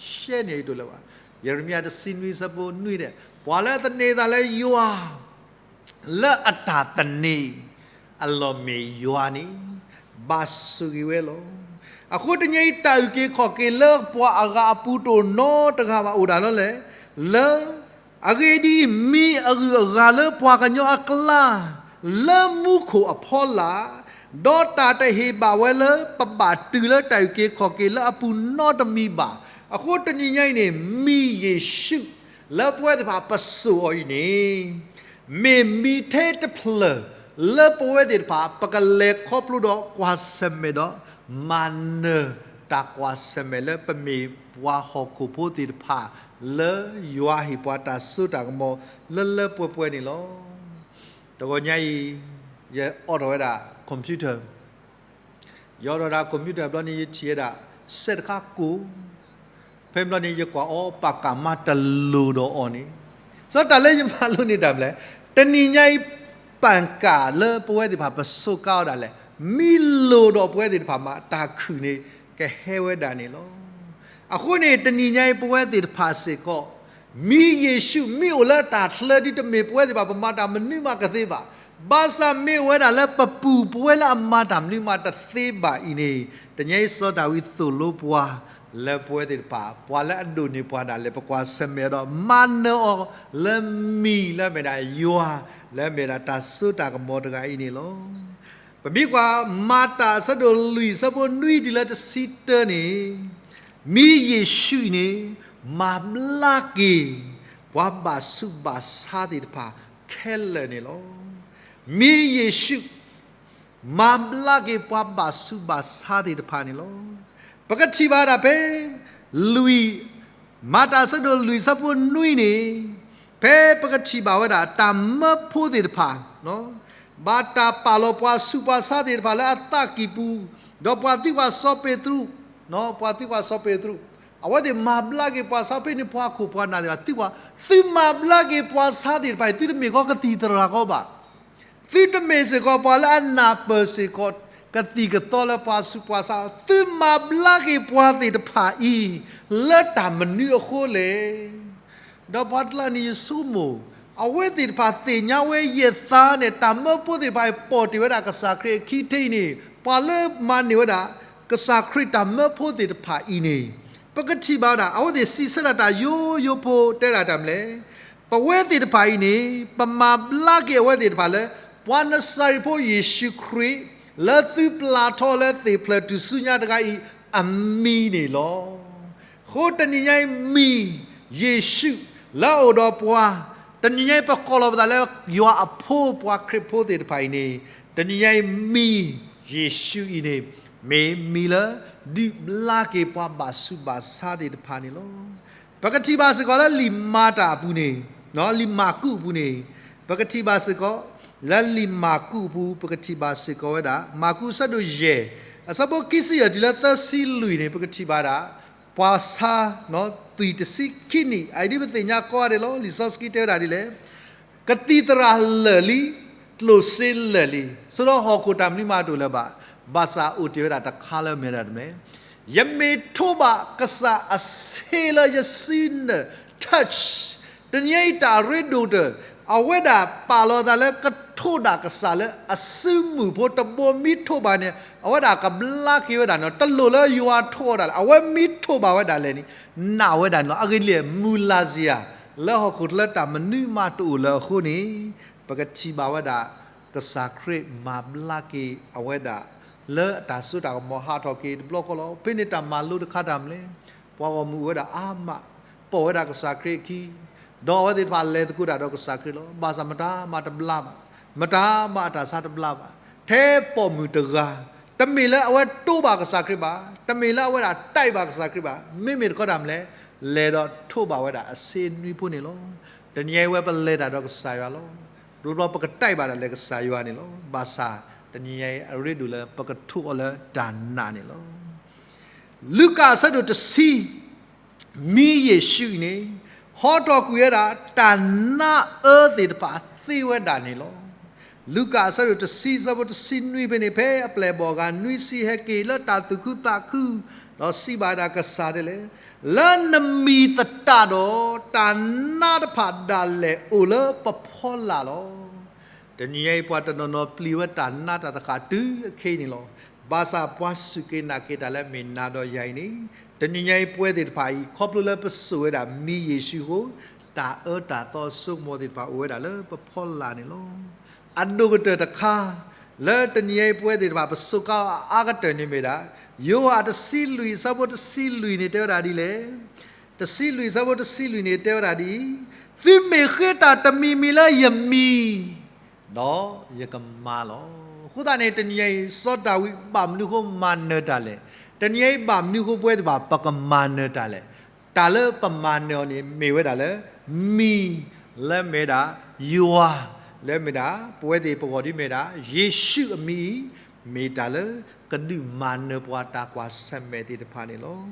ရှဲန့ၣ်အံၤတလၢဘၣ်. ယရမံယၤတဆံနွံ အဆၢဖိနွံဒဲး, ပှၤလၢသန့ၤသးလၢယွၤ လၢအတၢ်သန့ၤ အလီၢ်မ့ၢ်ယွၤန့ၣ် ဘၣ်ဆိၣ်ဂ့ၤဝဲလီၤ. အဃိတနံၤအံၤ တၢ်အုၣ်က့ၤခီၣ်က့ၤလၢပှၤအဂၤအပူၤတအိၣ်နီတဂၤဘၣ် အိၣ်ဒၣ်လီၤလဲၣ်, လၢ အဂ့ၢ်ဒ်အံၤ, မံၤအဂုၤအဂၤလၢပှၤကညီအကျါ လၢမူခိၣ်အဖီလာ်, ဒီးတၢ်တဟ့ၣ်ဘၣ်ဝဲလၢပဘၣ်တုၤလၢတၢ်အုၣ်က့ၤခီၣ်က့ၤလၢအပူၤနီတမံၤဘၣ်. အဃိတနံၤညါအံၤန့ၣ် မံၤယ့ၣ်ၡူး လၢပဝဲသ့ၣ်တဖၣ်ပစိာ်အီၤအံၤန့ၣ် မ့ၢ်မံၤထဲတဖျၢၣ် လၢပဝဲသ့ၣ်တဖၣ် ပကလဲၤခီဖျိဒီးကွၢ်ဆၢၣ်မဲာ်ဒီး မၤနၢၤတၢ်ကွၢ်ဆၢၣ်မဲာ်လၢပမ့ၢ်ပှၤဟီၣ်ခိၣ်ဖိသ့ၣ်တဖၣ် လၢယွၤဟ့ၣ်ပှၤတၢ်စိတၢ်ကမီၤလၢလၢပှဲၤပှဲၤန့ၣ်လီၤ. တဂီၤညါအံၤ ယအိးထီၣ်ဝဲဒၣ် computer ယအိးထီၣ်ဒၣ် computer ဘျီန့ၣ် ယထံၣ်ဝဲဒၣ် စဲးတခါကိၢ် ဖဲဘျီန့ၣ် ယကွၢ်အီၤ ပၣ်ကၣ်မါတလိၤဒီးအီၤန့ၣ်, စီၤတၢ်လၢယမၤလိန့ၢ်တၢ်မနုၤလဲၣ်, တနံၤညါအံၤ ပၣ်ကၣ်လၢပဝဲသ့ၣ်တဖၣ်ပစိာ်ကါအီၤဒၣ်လဲာ်, မ့ၢ်လိၤဒီးပဝဲသ့ၣ်တဖၣ်မး တၢ်ခုၣ်န့ၣ် ကဟဲဝဲဒၣ်န့ၣ်လီၤ. အဃိန့ၣ် တနံၤညါအံၤ ပဝဲသ့ၣ်တဖၣ်စ့ၢ်ကီး မံၤယ့ၣ်ၡူး မ့ၢ်အိၣ်လၢတၢ်ချၢဒ်တမ့ၢ်ပဝဲသ့ၣ်တဖၣ် ပမၤတၢ်မနုၤမးကသ့ဘၣ်. ဘၣ်ဆၣ်မ့ၢ်အိၣ်ဝဲဒၣ်လၢပပူၤ ပဝဲလၢအမၤတၢ်မနုၤမးတသ့ဘၣ်အံၤန့ၣ် တနံၤညါအံၤ စီၤဒၤဝံးသိၣ်လိပှၤ လၢပဝဲသ့ၣ်တဖၣ် ပှၤလၢအဒိၣ်န့ၢ်ပှၤဒၣ်လဲာ် ပကွၢ်ဆၢၣ်မဲာ်ဒီး မၤနၢၤအီၤလၢမံၤလၢအမ့ၢ်ဒၣ်ယွၤ လၢအမ့ၢ်ဒၣ်တၢ်စိတၢ်ကမီၤတဂၤအံၤန့ၣ်လီၤ. ပမ့ၢ်ကွၢ် မၤတၢ်အဆၢဒိၣ်လွံၢ် အဆၢဖိနွံတုၤလၢတဆံတၢန့ၣ် မံၤယ့ၣ်ၡူးအံၤန့ၣ် မၤဘျါက့ၤ ပှၤဘၣ်ဆူးဘၣ်ဆါသ့ၣ်တဖၣ်ခဲလၢာ်န့ၣ်လီၤ. မံၤယ့ၣ်ၡူး မၤဘျါက့ၤပှၤဘၣ်ဆူးဘၣ်ဆါသ့ၣ်တဖၣ်န့ၣ်လီၤ. ပကထံၣ်ဘၣ်ဒၣ်ဖဲ လွံၢ် မၤတၢ်အဆၢဒိၣ်လွံၢ် အဆၢဖိနွံန့ၣ် ဖဲပကထံၣ်ဘၣ်ဝဲဒၣ် တၢ်မၢဖိသ့ၣ်တဖၣ် ဘၣ်တၢ်ပာ်လီၤပှၤဆူးပှၤဆါသ့ၣ်တဖၣ်လၢအသးကံၢ်ပူၤ, ဒီးပှၤသံကွၢ်စီၤပ့းတရူး, ပှၤသံကွၢ်စီၤပ့းတရူး, အဝဲသ့ၣ်မၤဘျါက့ၤပှၤဆါ ဖဲန့ၣ်ပှၤခိၣ်ပှၤနၢ်သ့ၣ်တဖၣ်သံကွၢ်, သုမၤဘျါက့ၤပှၤဆါသ့ၣ်တဖၣ်အံၤ သုတမ့ၢ်ကီးကသံၣ်သရၣ်ကီးဘၣ်. သုတမ့ၢ်စ့ၢ်ကီးပှၤလၢအနၢ်ပၢၢ်စ့ၢ်ကီး ကသံၣ်ကသီလၢပှၤဆူးပှၤဆါ, သုမၤဘျါက့ၤပှၤသ့ၣ်တဖၣ်အံၤ လၢတၢ်မနုၤအဃိလဲၣ်. ဒီးပှၤတကျါန့ၣ်ယဆိကမိၣ်, အဝဲသ့ၣ်တဖၣ်သ့ၣ်ညါဝဲယဲၢ်သးန့ၣ် တၢ်မၢဖိသ့ၣ်တဖၣ်အံၤ ပိာ်တ့ၢ်ဝဲဒၣ်ကစၢ်ခရံာ်အခံထံအံၤန့ၣ် ပှၤလၢမၤန့ၢ်ဝဲဒၣ် ကစၢ်ခရံာ်တၢ်မၢဖိသ့ၣ်တဖၣ်အံၤန့ၣ် ပကထံၣ်ဘၣ်ဝဲဒၣ် အဝဲသ့ၣ်စံးဆၢဒၣ်တၢ်ယိယိဖိတဲဒၣ်တၢ်မနုၤလဲၣ်, ပဝဲသ့ၣ်တဖၣ်အံၤန့ၣ် ပမၤဘျါက့ၤအဝဲသ့ၣ်တဖၣ်လၢ ပှၤနစၤရ့းဖိယ့ၣ်ၡူးခရံာ် လၢသုပျၢ်ထီၣ်လၢသ့ၣ်ဖျၢၣ်တုၤဆူညါတဂၤအံၤ အမံၤန့ၣ်လီၤ. အဃိတနံၤညါအံၤမံၤယ့ၣ်ၡူး လၢအအိၣ်ဒီးပှၤ တနံၤညါအံၤပကိးလီၤပသးလၢ ယွၤအဖိ ပှၤခရံာ်ဖိသ့ၣ်တဖၣ်အံၤန့ၣ် တနံၤညါအံၤမံၤယ့ၣ်ၡူးအံၤန့ၣ် မ့ၢ်မံၤလၢ ဒုးဘျါက့ၤပှၤဘၣ်ဆူးဘၣ်ဆါသ့ၣ်တဖၣ်န့ၣ်လီၤ. ပကထံၣ်ဘၣ်စ့ၢ်ကီးလၢလံာ်မၤတၢ်အပူၤန့ၣ်, လံာ်မၢ်ကူးအပူၤန့ၣ်, ပကထံၣ်ဘၣ်စ့ၢ်ကီး လၢလံာ်မၢ်ကူးအပူၤ ပကထံၣ်ဘၣ်စ့ၢ်ကီးဝဲဒၣ် မၢ်ကူးအဆၢဒိၣ်ယဲၢ် အဆၢဖိခံဆံယဲၢ်တုၤလၢသၢဆံလွံၢ်န့ၣ် ပကထံၣ်ဘၣ်ဒၣ် ပှၤဆါ သွံၣ်တဆံခံနံၣ်, အအံၤဒ်ပသ့ၣ်ညါကိးဂၤဒဲးလီၤ. လံာ်စီဆှံတဲဝဲဒၣ်ဒ်လဲၣ်, ကသံၣ်သရၣ်လၢာ်လံ, ကျိၣ်စ့လၢာ်လံ, ဆိဒီးဟီၣ်ခိၣ်တၢ်မနုၤမးတအိၣ်လၢၤဘၣ်. ဘၣ်ဆၣ်အိၣ်တ့ၢ်ဝဲဒၣ်တခါလၢအမ့ၢ်ဝဲဒၣ်တမံၤ, ယမ့ၢ်ထိးဘၣ်ကစၢ်အဆ့လၢယစုနၢၤ touch, တနံၤအံၤတၢ်အရ့ဒိၣ်ကတၢၢ်, အဝဲဒၣ်ပာ်လီၤသးလၢကထိးဒၣ်ကစၢ်လၢအစုမုၢ်ဖိတဘိ, မ့ၢ်ထိးဘၣ်န့ၣ် အဝဲဒၣ်ကဘျါက့ၤဝဲဒၣ်န့ၣ်လီၤ. တလိၣ်လၢယွၤထိးအီၤဒၣ်လဲာ်, အဝဲမ့ၢ်ထိးဘၣ်ဝဲဒၣ်လဲာ်န့ၣ် နာ်ဝဲဒၣ်န့ၣ်လီၤ. အဂ့ၢ်ဒ်လဲၣ်, မုၢ်လၢ်စ့ၢ်ဧါ, လၢဟီၣ်ခိၣ်ချၢတၢ်မနုၤမးတအိၣ်လၢၤအဃိန့ၣ်, ပကထံၣ်ဘၣ်ဝဲဒၣ် ကစၢ်ခရံာ်မၤဘျါက့ၤအဝဲဒၣ် လၢအတၢ်စိတၢ်ကမီၤဟးထီၣ်က့ၤတဘျီဃီလီၤ. ဖဲန့ၣ်တၢ်မၤလိတခါတၢ်မနုၤလဲၣ်, ပှၤဂီၢ်မုၢ်အိၣ်ဝဲဒၣ်အါမး ပိာ်ဝဲဒၣ်ကစၢ်ခရံာ်အခံ, ဒီးအဝဲသ့ၣ်တဖၣ်လဲၤသကိးတၢ်ဒီးကစၢ်ခရံာ်လီၤ. ဘၣ်ဆၣ်မတၤမးတဘျါဘၣ်, မတၤမးအတၢ်ဆါတဘျါဘၣ်, ထဲပိာ်မုၣ်တဂၤ, တမ့ၢ်လၢအဝဲတိဘၣ်ကစၢ်ခရံာ်ဘၣ်, တမ့ၢ်လၢအဝဲဒၣ်တဲဘၣ်ကစၢ်ခရံာ်ဘၣ်, မ့မ့ၢ်တခီတၢ်မနုၤလဲၣ်, လဲၤဒီးထိးဘၣ်ဝဲဒၣ်အဆ့နွံဖိန့ၣ်လီၤ. တနံၤအံၤဝဲပလဲၤတၢ်ဒီးကစၢ်ယွၤလီၤ. ဘျီဘျီပကတဲဘၣ်ဒၣ်လဲာ်ကစၢ်ယွၤန့ၣ်လီၤ. ဘၣ်ဆၣ်တနံၤအံၤအရ့ဒိၣ်လၢပကထိးအီၤလၢတၢ်နာ်န့ၣ်လီၤ. လူၤကၣ်အဆၢဒိၣ်တဆံ, မံၤယ့ၣ်ၡူးအံၤန့ၣ် ဟီထီၣ်ကွံာ်ဝဲဒၣ် တၢ်နါအၢသ့ၣ်တဖၣ်သ့ဝဲဒၣ်န့ၣ်လီၤ. လူၤကၣ်အဆၢဒိၣ်တဆံ အဆၢဖိတဆံနွံဖဲန့ၣ် ဖဲအပျဲၢ်အဘီၣ်အဂၤနွံဆံဟဲက့ၤလၢတၢ်သူၣ်ခုသးခု, ဒီးစံးဘၣ်ဝဲဒၣ်ကစၢ်ဒ်လဲၣ်, လၢနမံၤသတးဒီး တၢ်နါတဖၣ်ဒၣ်လဲာ်အိၣ်လၢပဖီလာ်လီၤ. တနံၤညါအံၤပှၤတနီၤနီၤပျံၤဝဲတၢ်နါတၢ်တဃာ်တုၤအခဲအံၤန့ၣ်လီၤ. ဘၣ်ဆၣ်ပှၤစူၢ်က့ၤနာ်က့ၤတၢ်လၢအမ့ၢ်နၤဒီးယၤအံၤန့ၣ်, တနံၤညါအံၤပဝဲသ့ၣ်တဖၣ်အံၤ ခီဖျိလၢပစိာ်ဝဲဒၣ်မံၤယ့ၣ်ၡူးအဃိ, တၢ်အၢတၢ်သီအစိကမီၤသ့ၣ်တဖၣ်အိၣ်ဝဲဒၣ်လၢပဖီလာ်န့ၣ်လီၤ. အဒိၣ်ကတၢၢ်တခါ လၢတနံၤညါအံၤပဝဲသ့ၣ်တဖၣ်ပစိာ်ကါအါကတၢၢ်န့ၣ်မ့ၢ်ဒၣ်, ယိၤဟၣ်တဆံလွံၢ်အဆၢဖိတဆံလွံၢ်န့ၣ်တဲဝဲဒၣ်ဒ်လဲၣ်, တဆံလွံၢ်အဆၢဖိတဆံလွံၢ်န့ၣ်တဲဝဲဒၣ်ဒ်အံၤ, သုမ့ၢ်ဃ့တၢ်တမံၤမံၤလၢယမံၤ ဒီးယကမၤလီၤ. အဃိသတးန့ၣ် တနံၤညါအံၤ စီၤဒၤဝံးဘၣ်မနုၤအဃိမၤနၢၤတၢ်လဲၣ်, တနံၤညါအံၤဘၣ်မနုၤအဃိပဝဲသ့ၣ်တဖၣ်ပကမၤနၢၤတၢ်လဲၣ်. တၢ်လၢပမၤနၢၤအီၤန့ၣ် မ့ၢ်ဝဲဒၣ်လၢ မံၤလၢမ့ၢ်ဒၣ် ယွၤ လၢမ့ၢ်ဒၣ် ပဝဲသ့ၣ်ပဂီၢ်ဒ်မ့ၢ်ဒၣ် ယ့ၣ်ၡူးအမံၤအံၤ, မ့ၢ်တၢ်လၢကဒုးမၤနၢၤပှၤတၢ်ကွၢ်ဆၢၣ်မဲာ်သ့ၣ်တဖၣ်န့ၣ်လီၤ.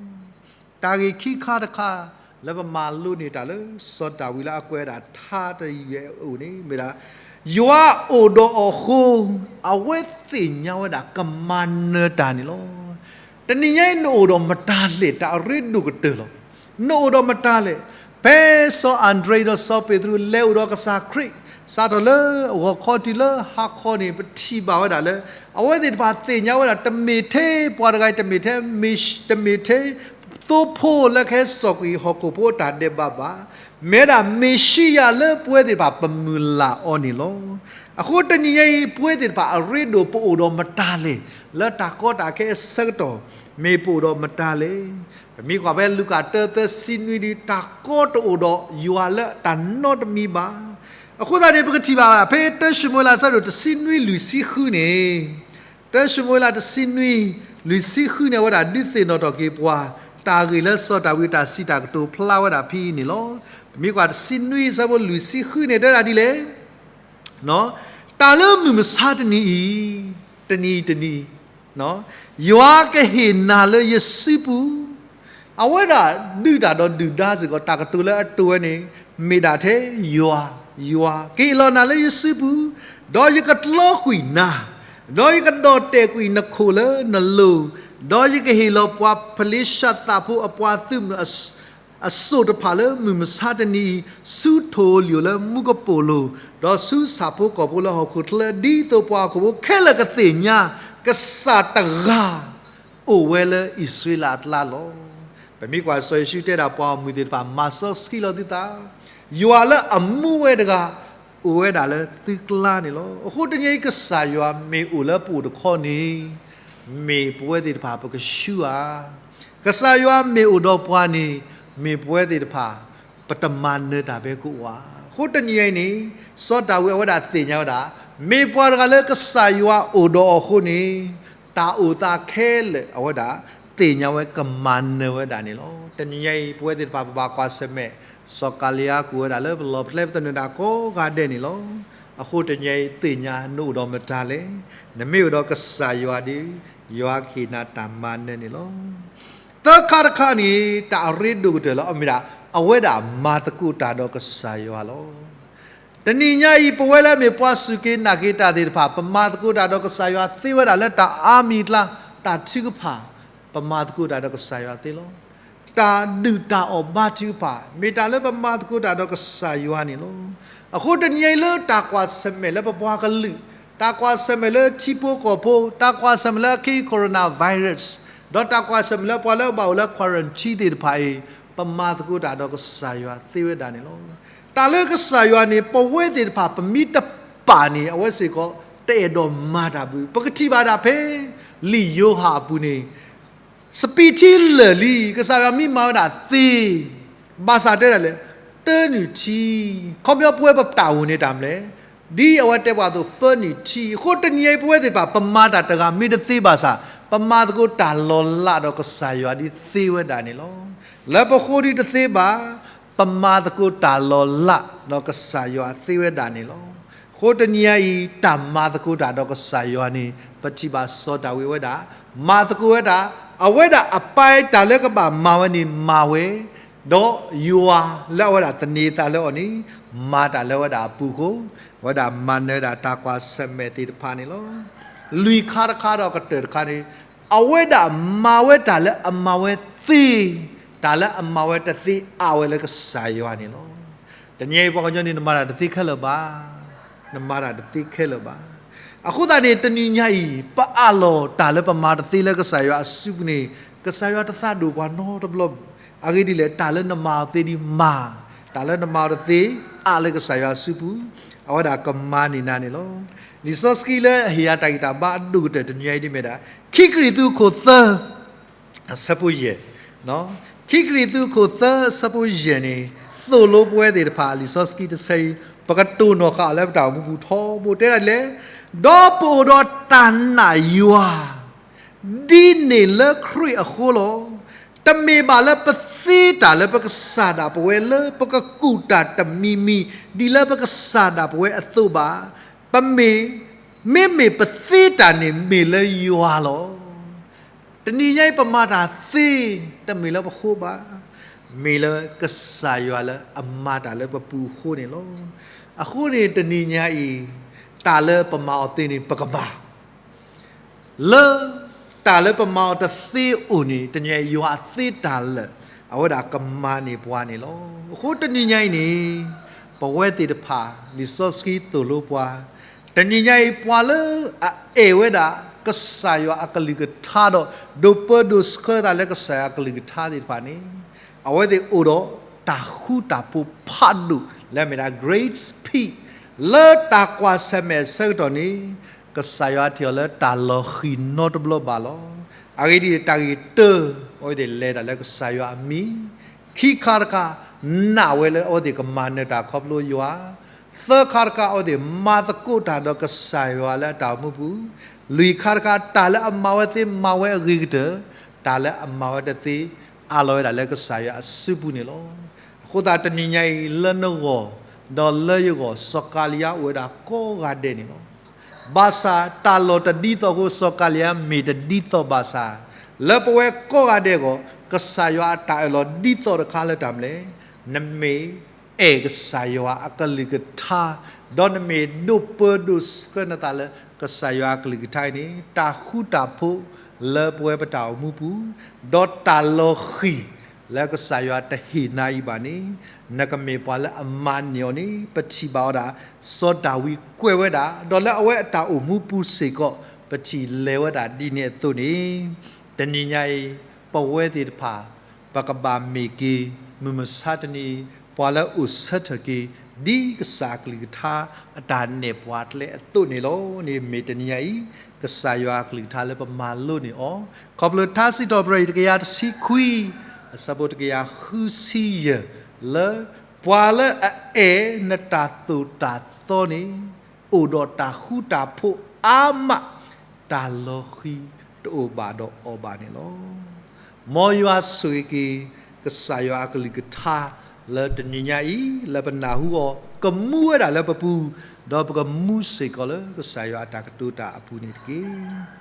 တၢ်ဂ့ၢ်ခံခါတခါ လၢပမၤလိန့ၢ်တၢ်လၢစီၤဒၤဝံးလၢအကွဲးဝဲဒၣ်ထါတယဲၢ်အအိၣ်န့ၣ် မ့ၢ်ဒၣ် ယွၤအိၣ်ဒီးအီၤအဃိ အဝဲသ့ၣ်ညါဝဲဒၣ်ကမၤနၢၤတၢ်န့ၣ်လီၤ. တနံၤညါအံၤနအိၣ်ဒီးမတၤလဲၣ် တၢ်အရ့ဒိၣ်ကတၢၢ်လီၤ. နအိၣ်ဒီးမတၤလဲၣ်. ဖဲစီၤအၤဒြ့ဒီးစီၤပ့းတရူးလဲၤအိၣ်ဒီးကစၢ်ခရံာ် စးထီၣ်လၢအဂီၤခီတုၤလၢဟါခီန့ၣ် ပထံၣ်ဘၣ်ဝဲဒၣ်လၢ အဝဲသ့ၣ်တဖၣ်သ့ၣ်ညါဝဲဒၣ် တမ့ၢ်ထဲပှၤတဂၤအံၤ တမ့ၢ်ထဲ တမ့ၢ်ထဲသိဖိလၢကဟဲစိာ်ကွံာ်ဟီၣ်ခိၣ်ဖိအတၢ်ဒဲးဘးဘၣ်. မ့ၢ်ဒၣ်မ့ၤၡံယၤလၢပဝဲသ့ၣ်တဖၣ်ပမုၢ်လၢ်အီၤန့ၣ်လီၤ. အဃိတနံၤညါအံၤ ပဝဲသ့ၣ်တဖၣ်အရ့ဒိၣ်ပအိၣ်ဒီးမတၤလဲၣ်, လၢတၢ်ကီတၢ်ခဲအဆၢကတီၢ် မ့ၢ်ပအိၣ်ဒီးမတၤလဲၣ်. ပမ့ၢ်ကွၢ်ဖဲလူၤကၣ်တၢသၢဆံနွံဒီး တၢ်ကီတအိၣ်ဒီးယွၤလၢတၢ်နီတမံၤဘၣ်. အဃိသတးန့ၣ် ပကထံၣ်ဘၣ်ဝဲဒၣ် ဖဲတၢၡမူၤအ့လးအဆၢဒိၣ်တဆံနွံလွံၢ်ဆံဃုန့ၣ်, တၢၡမူၤအ့လးတဆံနွံ လွံၢ်ဆံဃုန့ၣ် အဝဲဒၣ်ဒုးသ့ၣ်နီၣ်ထီၣ်က့ၤပှၤ တၢ်ဂ့ၢ်လၢစီၤဒၤဝံးတၢ်စံးတၢ်ကတိၤဖျါဝဲဒၣ်ဖဲအံၤန့ၣ်လီၤ. ပမ့ၢ်ကွၢ်တဆံနွံအဆၢဖိလွံၢ်ဆံဃုန့ၣ် တဲဝဲဒၣ်ဒ်လဲၣ်, တၢ်လၢမုၢ်မဆါတနံၤအံၤ, တနံၤအံၤတနံၤ ယွၤကဟ့ၣ်နၤလၢယစုပူၤ, အဝဲဒၣ်ဒုးတၢ်ဒီးဒုၣ်ဒါစ့ၢ်ကီး တၢ်ကတိၤလၢအတိၤဝဲန့ၣ် မ့ၢ်ဒၣ်ထဲယွၤ, ယွၤကဟ့ၣ်လီၤနၤလၢယစုပူၤ, ဒီးယကတြီကွံာ်နၤ, ဒီးယကဒီၣ်တဲာ်ကွံာ်နခိၣ်လၢနလိၤ, ဒီးယကဟ့ၣ်လီၤပှၤဖလ့ၡသးဖိအပှၤသုးမုၢ် အစိၣ်တဖၣ်လၢမုၢ်မဆါတနံၤအံၤ ဆူထိၣ်ဧိၤလံၣ်ဧိၤလၢမူကပိာ်လိၤ, ဒီးဆူဆၣ်ဖိကီၢ်ဖိလၢဟီၣ်ခိၣ်ချၢ ဒ်သိးပှၤဟီၣ်ခိၣ်ဖိခဲလၢာ်ကသ့ၣ်ညါ ကစၢ်တဂၤအိၣ်ဝဲလၢအံၣ်စရ့လးအကျါလီၤ. ပမ့ၢ်ကွၢ်စီၤယ့ၣ်ၡူးတဲဒၣ်ပှၤဂီၢ်မုၢ်သ့ၣ်တဖၣ် မၤစီဆှံလီၤသုသး, ယွၤလၢအမူဝဲတဂၤ အိၣ်ဝဲဒၣ်လၢသုကျါန့ၣ်လီၤ. အဃိတနံၤအံၤ ကစၢ်ယွၤမ့ၢ်အိၣ်လၢပအိၣ်တခီန့ၣ် မ့ၢ်ပဝဲသ့ၣ်တဖၣ်ပကဆူဧါ. ကစၢ်ယွၤမ့ၢ်အိၣ်ဒီးပှၤန့ၣ် မ့ၢ်ပဝဲသ့ၣ်တဖၣ် ပတမၤနၢၤတၢ်ဖဲကအိၣ်ဧါ. အဃိတနံၤအံၤန့ၣ် စီၤဒၤဝံးအဝဲဒၣ်သ့ၣ်ညါဝဲဒၣ် မ့ၢ်ပှၤတဂၤလၢကစၢ်ယွၤအိၣ်ဒီးအီၤအဃိန့ၣ် တၢ်အိၣ်သးခဲလၢာ်အဝဲဒၣ် သ့ၣ်ညါဝဲကမၤနၢၤဝဲဒၣ်န့ၣ်လီၤ. တနံၤအံၤ ပဝဲသ့ၣ်တဖၣ်ပဘၣ်ကွၢ်ဆၢၣ်မဲာ် စီၤကၤလံယါကိးဝဲဒၣ်လၢပလီၢ်ပကျဲပသနၢၣ်ဒၣ်ကိးဂၤဒဲးန့ၣ်လီၤ. အဃိတနံၤအံၤသ့ၣ်ညါနအိၣ်ဒီးမတၤလဲၣ်. နမ့ၢ်အိၣ်ဒီးကစၢ်ယွၤဒီး ယွၤကဟ့ၣ်နၤတၢ်မၤနၢၤန့ၣ်လီၤ. သၢခါတခါန့ၣ် တၢ်အရ့ဒိၣ်ကတၢၢ်လၢအမ့ၢ်ဒၣ် အဝဲဒၣ်မၤသကိးတၢ်ဒီးကစၢ်ယွၤလီၤ. တနံၤညါအံၤ ပဝဲလၢအမ့ၢ်ပှၤစူၢ်က့ၤနာ်က့ၤတၢ်သ့ၣ်တဖၣ် ပမၤသကိးတၢ်ဒီးကစၢ်ယွၤသ့ဝဲဒၣ်လၢတၢ်အါမံၤအကျါ, တၢ်ထုကဖၣ်, ပမၤသကိးတၢ်ဒီးကစၢ်ယွၤသ့လီၤ. တၢ်ဒုၣ်တၢ်အီၣ်ဘါထုကဖၣ် မ့ၢ်တၢ်လၢပမၤသကိးတၢ်ဒီးကစၢ်ယွၤန့ၣ်လီၤ. အဃိတနံၤအံၤလၢတၢ်ကွၢ်ဆၢၣ်မဲာ်လၢပပှၤကလုာ်, တၢ်ကွၢ်ဆၢၣ်မဲာ်လၢထံဖိကီၢ်ဖိ, တၢ်ကွၢ်ဆၢၣ်မဲာ်လၢအခံ coronavirus, ဒီးတၢ်ကွၢ်ဆၢၣ်မဲာ်လၢပှၤလၢအဘၣ်အိၣ်လၢ quarantine သ့ၣ်တဖၣ်အံၤ, ပမၤသကိးတၢ်ဒီးကစၢ်ယွၤသ့ဝဲဒၣ်န့ၣ်လီၤ. တၢ်လၢကစၢ်ယွၤန့ၣ် ပဝဲသ့ၣ်တဖၣ်ပမ့ၢ်တပာ်န့ၣ် အဝဲစ့ၢ်ကီး တအဲၣ်ဒိးမၤတၢ်ဘၣ်. ပကထံၣ်ဘၣ်ဒၣ်ဖဲ လံာ်ယိၤဟၣ်အပူၤန့ၣ် စပံးထံလၢာ်လံ, ကစၢ်ယွၤမ့ၢ်မၤဝဲဒၣ်သ့, ဘၣ်ဆၣ်တဲဒၣ်လဲၣ်, တၢနုၢ်ထံ, ခီပညီပဝဲပတၢ်အိၣ်န့ၣ်တၢ်မနုၤလဲၣ်, ဒ်အဝဲတဲပှၤအသိး ပၢနုၢ်ထံ, အဃိတနံၤအံၤပဝဲသ့ၣ်တဖၣ် ပမၤတၢ်တဂၤမ့ၢ်တသ့ဘၣ်ဆၣ်, ပမၤသကိးတၢ်လီၤလးဒီးကစၢ်ယွၤဒ်သ့ဝဲဒၣ်န့ၣ်လီၤ. လၢပဃိဒ်တသ့ဘၣ်, ပမၤသကိးတၢ်လီၤလးဒီးကစၢ်ယွၤသ့ဝဲဒၣ်န့ၣ်လီၤ. အဃိတနံၤအံၤ တၢ်မၤသကိးတၢ်ဒီးကစၢ်ယွၤန့ၣ် ပထံၣ်ဘၣ်စီၤဒၤဝံးဝဲဒၣ် မၤသကိးဝဲဒၣ်, အဝဲဒၣ်အပၢ်တၢ်လၢကဘၣ်မၤဝဲန့ၣ်မၤဝဲ, ဒီးယွၤလၢအဝဲဒၣ်သန့ၤသးလၢအီၤန့ၣ် မၤတၢ်လၢဝဲဒၣ်အပူၤအဃိ, အဝဲဒၣ်မၤနၢၤဒၣ်တၢ်ကွၢ်ဆၢၣ်မဲာ်သ့ၣ်တဖၣ်န့ၣ်လီၤ. လွံၢ်ခါတခါဒီးကတၢၢ်တခါန့ၣ်, အဝဲဒၣ်မၤဝဲတၢ်လၢအမၤဝဲသ့, တၢ်လၢအမၤဝဲတသ့အါဝဲလၢကစၢ်ယွၤန့ၣ်လီၤ. တနံၤအံၤပှၤကညီန့ၣ် နမၤတၢ်တသ့ခဲလၢာ်ဘၣ်, နမၤတၢ်တသ့ခဲလၢာ်ဘၣ်. အဃိသတးန့ၣ် တနံၤညါအံၤ ပအးလီၤတၢ်လၢပမၤတသ့လၢကစၢ်ယွၤအစုပူၤန့ၣ် ကစၢ်ယွၤတသးဒိၣ်ပှၤနီတဘျီ, အဂ့ၢ်ဒ်လဲၣ် တၢ်လၢနမၤအီၤသ့ဒ်မၤ, တၢ်လၢနမၤအီၤတသ့ အးလၢကစၢ်ယွၤအစုပူၤ, အဝဲဒၣ်ကမၤန့ၢ်နၤန့ၣ်လီၤ. လံာ်စီဆှံလၢအဟ့ၣ်ယၤတၢ်ဂံၢ်တၢ်ဘါအဒိၣ်ကတၢၢ်တနံၤညါအံၤဒ်မ့ၢ်ဒၣ် ခံကရံၣ်သူးခိၣ်သၢ အဆၢဖိယဲၢ်, ခံကရံၣ်သူးခိၣ်သၢအဆၢဖိယဲၢ်န့ၣ် သိၣ်လိပဝဲသ့ၣ်တဖၣ် လံာ်စီဆှံတဆၢအံၤ ပကတိၢ်နီၣ်ဃာ်အီၤလၢပတၢ်အိၣ်မူပူၤထီဘိ တဲဒၣ်လဲၣ်, ဒီးပအိၣ်ဒီးတၢ်နာ်ယွၤ ဒ်န့ၣ်လၢခရံာ်အဃိလီၤ. တမ့ၢ်ဘၣ်လၢပသ့တၢ်လၢပကစၢ်ဒၣ်ပဝဲလၢပကကူၣ်တၢ်တမံၤမံၤ ဒ်လၢပကစၢ်ဒၣ်ပဝဲအသိးဘၣ်. ပမ့ၢ်, မ့မ့ၢ်ပသ့တၢ်န့ၣ် မ့ၢ်လၢယွၤလီၤ. တနံၤညါအံၤပမၤတၢ်သ့ တမ့ၢ်လၢပဃိဘၣ်, မ့ၢ်လၢကစၢ်ယွၤလၢအမၤတၢ်လၢပပူၤအဃိန့ၣ်လီၤ. အဃိန့ၣ် တနံၤညါအံၤ တၢ်လၢပမၤအီၤသ့န့ၣ် ပကမၤ လၢတၢ်လၢပမၤအီၤတသ့အိၣ်န့ၣ် တနံၤညါအံၤ ယွၤအသ့တၢ်လၢာ် အဝဲဒၣ်ကမၤန့ၢ်ပှၤန့ၣ်လီၤ. အဃိတနံၤညါအံၤန့ၣ် ပဝဲသ့ၣ်တဖၣ် လံာ်စီဆှံသိၣ်လိပှၤ, တနံၤညါအံၤ ပှၤလၢအအဲၣ်ဝဲဒၣ် ကစၢ်ယွၤအကလုၢ်ကထါဒီး ဒိးပၢဒိးဆှၢသးလၢကစၢ်ယွၤအကလုၢ်ကထါသ့ၣ်တဖၣ်န့ၣ် အဝဲသ့ၣ်အိၣ်ဒီးတၢ်ဃူတၢ်ဖိးဖးဒိၣ် လၢအမ့ၢ်ဒၣ် great peace လၢတၢ်ကွၢ်ဆၢၣ်မဲာ်အဆၢကတီၢ်န့ၣ် ကစၢ်ယွၤထံၣ်အီၤလၢတၢ်လီၤဃံၤနီတဘျီဘၣ်လီၤ. အဂ့ၢ်ဒ်အံၤ တၢ်ဂ့ၢ်တၢ အဝဲသ့ၣ်လဲၤတၢ်လၢကစၢ်ယွၤအမံၤ, ခံခါတခါ နာ်ဝဲလၢအဝဲသ့ၣ်ကမၤနၢၤတၢ်ခီဖျိယွၤ, သၢခါတခါ အဝဲသ့ၣ်မၤသကိးတၢ်ဒီးကစၢ်ယွၤလၢအတၢ်အိၣ်မူပူၤ, လွံၢ်ခါတခါ တၢ်လၢအမၤဝဲသ့မၤဝဲအဂ့ၤကတၢၢ်, တၢ်လၢအမၤဝဲတသ့ အးလီၤဝဲဒၣ်လၢကစၢ်ယွၤအစုပူၤန့ၣ်လီၤ. အဃိသတးတနံၤညါအံၤ လၢနဂီၢ် ဒီးလၢယဂီၢ် စီၤကၤလံယါအိၣ်ဝဲဒၣ်ကိးဂၤဒဲးန့ၣ်လီၤ. ဘၣ်ဆၣ်တၢ်လီၢ်တဒ်သိးအဃိ စီၤကၤလံယါမ့ၢ်တဒ်သိးဘၣ်ဆၣ်, လၢပဝဲကိးဂၤဒဲးအဂီၢ် ကစၢ်ယွၤအတၢ်အၢၣ်လီၤဒ်သိးတခါလၢတၢ်မနုၤလဲၣ်, နမ့ၢ်အဲၣ်ကစၢ်ယွၤအကလုၢ်ကထါ, ဒီးနမ့ၢ်ဒိးပၢဒိးဆှၢနသးလၢကစၢ်ယွၤအကလုၢ်ကထါအံၤန့ၣ် တၢ်ဃူတၢ်ဖိးလၢပဝဲပတၢ်အိၣ်မူပူၤ, ဒီးတၢ်လီၤဃံၤလၢကစၢ်ယွၤတဟ့ၣ်နၤအံၤဘၣ်န့ၣ် နကမ့ၢ်ပှၤလၢအမၤန့ၢ်အီၤန့ၣ် ပထံၣ်ဘၣ်ဝဲဒၣ် စီၤဒၤဝံးကွဲးဝဲဒၣ် ဒီးလၢအဝဲအတၢ်အိၣ်မူပူၤစ့ၢ်ကီး ပထံၣ်လဲၤဝဲဒၣ်ဒ်န့ၣ်အသိးန့ၣ်, တနံၤညါအံၤ ပဝဲသ့ၣ်တဖၣ် ပကဘၣ်မ့ၢ်က့ၤ မုၢ်မဆါတနံၤ ပှၤလၢအိၣ်ဆၢထၢၣ်က့ၤ ဒ်ကစၢ်အကလုၢ်ကထါအတၢ်နဲၣ်ပှၤကျဲအသိးန့ၣ်လီၤ. န့ၣ်မ့ၢ်တနံၤညါအံၤ ကစၢ်ယွၤအကလုၢ်ကထါလၢပမၤလိန့ၢ်အီၤ, ခီဖျိထါစံးထီၣ်ပတြၢၤအံၤ တကယၤတဆံခွံ အဆၢဖိတကယၤဃုဆံယဲၢ် လၢ ပှၤလၢအအဲၣ်နတၢ်သိၣ်တၢ်သီန့ၣ် အိၣ်ဒီးတၢ်ဃူတၢ်ဖိးအါမး, တၢ်လီၤဃံၤတအိၣ်ဘၣ်ဒီးအီၤဘၣ်န့ၣ်လီၤ. မ်ယွၤဆိၣ်ဂ့ၤက့ၤ ကစၢ်ယွၤအကလုၢ်ကထါ လၢတနံၤညါအံၤ လၢပနၢ်ဟူအီၤ ကမူဝဲဒၣ်လၢပပူၤ, ဒီးပကမူစ့ၢ်ကီးလၢကစၢ်ယွၤအတၢ်ကတိၤတၢ်အပူၤန့ၣ်တက့ၢ်.